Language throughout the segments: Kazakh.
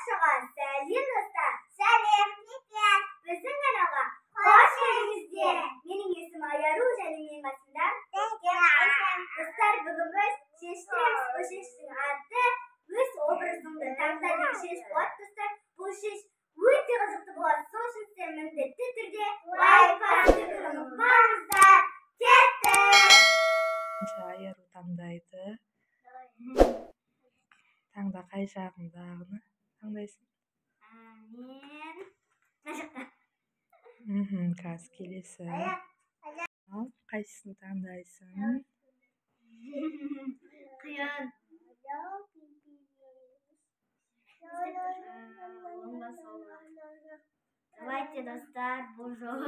Баршаға сәлем, достар! Сәлем! Привет! Біздің каналға қош келдіңіздер! Менің есімім Аяру және менің қасымда достар, бүгін біз шештіреміз. Бұл шештің аты «Өз образыңды таңда» деген шеш болады, достар. Бұл шеш өте қызықты болады. Сол үшін сіздер міндетті түрде лайк басуды ұмытпаңыздар. Кеттік! Аяру таңдайды. Таңда, қай жағындағыны таңдайсың? Мен мына жақта. Қазір келесі. Ал, қайсысын таңдайсың? Қиын. Оң ба, сол ба? Давайте, достар, бұл жолы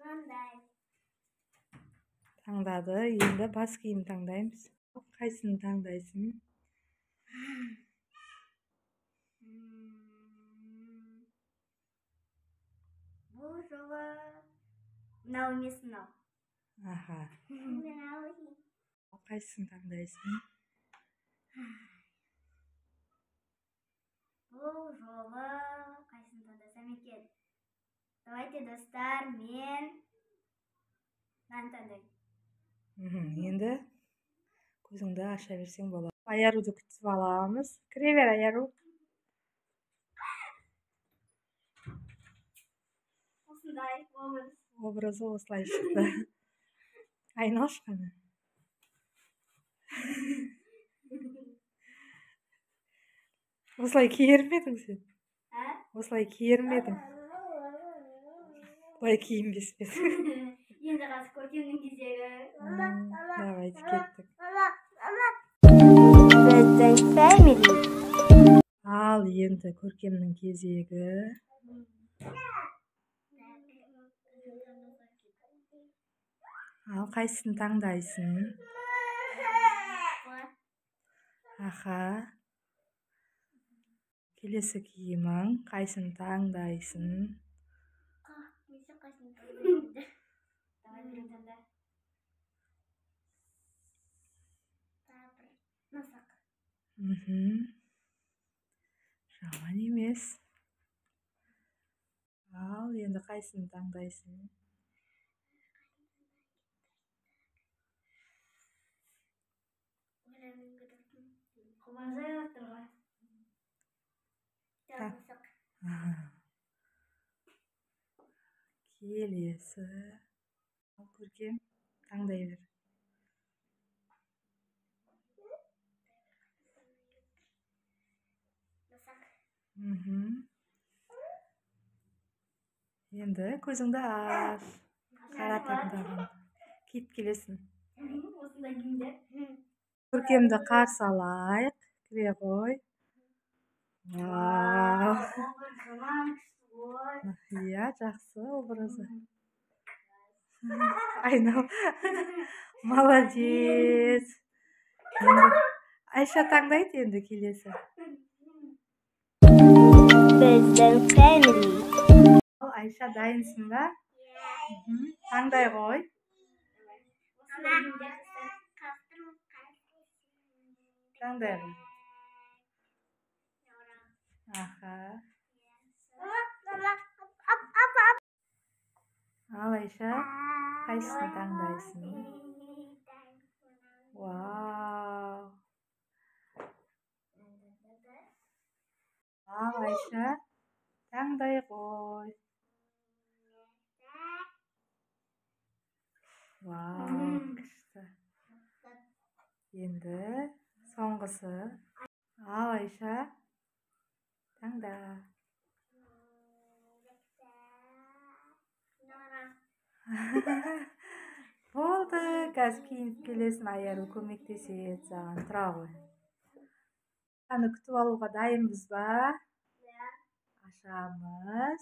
мындай. Таңдады. Енді бас киім таңдаймыз. Қайсысын таңдайсың? Бұл жолы мынау емес, мынау. Аха. Қайсысын таңдайсың? Бұл жолы қайсысын таңдасам екен? Давайте, достар, мен мынаны таңдаймын. Енді көзіңді аша берсең болады. Аяруды күтіп аламыз. Кіре бер, Аяру. Осындай образ. Образы осылай шықты. Айналшы, қане. Осылай киер ме едің сен? А? Осылай киер ме едің? Былай киінбес пе едің? Енді қазір Көркемнің кезегі. Давайте, кеттік. Біздің family. Ал енді Көркемнің кезегі. Ал, қайсысын таңдайсың? Аха. Келесі киімің, қайсысын таңдайсың? Давай, біреуін таңда. Тағы бір носок. Жаман емес. Ал енді қайсысын таңдайсың? Қобалжып тұр ғой. Так. Носок. Аха. Келесі. Ал, Көркем, таңдай бер. Носок. Енді көзіңді аш. Қара таңдаған. Киіп келесің. Осындай киімдер. Көркемді қарсы алайық. Кіре ғой. Вау! Образ жаман күшті ғой. Иә, жақсы образы. Айнал. Молодец. Енді Айша таңдайды енді келесі. Біздің family. Ал, Айша, дайынсың ба? Таңдай ғой. Осындай киімдер, достар. Таңдай ғой. Аха. Ал, Айша, қайсысын таңдайсың? Вау! Ал, Айша, таңдай ғой. Вау, күшті. Енді соңғысы. Ал, Айша, таңда. Болды, қазір киініп келесің, Аяру көмектеседі саған. Тұра ғой. Аны күтіп алуға дайынбыз ба? Ашамыз.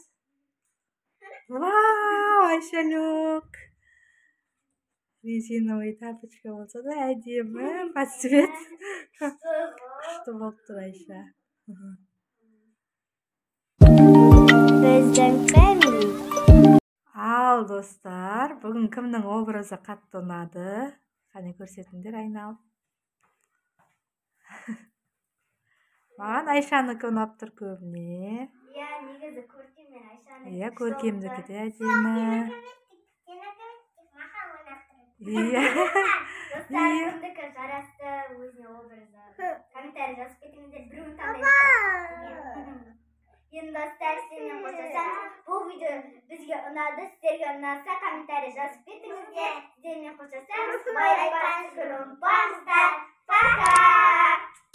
Вау, Айша люк. Резиновый тапочка болса да, әдемі, под цвет. Күшті болып тұр, Айша. Біздің family. Ал, достар, бүгін кімнің образы қатты ұнады? Қане, көрсетіңдер айналып. Маған Айшанікі ұнап тұр көбіне. Иә, негізі Көркем мен Айшанікі Иә, күшті Көркемдікі болып де әдемі. Иә. Достар, Иә. кімдікі жарасты өзіне образы, комментарий жазып кетіңіздер, біреуін таңдайсыздар. Енді, достар, сіздермен қоштасамыз. Бұл видео бізге ұнады, сіздерге ұнаса, комментарий жазып кетіңіздер. Сіздермен қоштасамыз. Лайк басып, ұмытпаңыздар. Пока!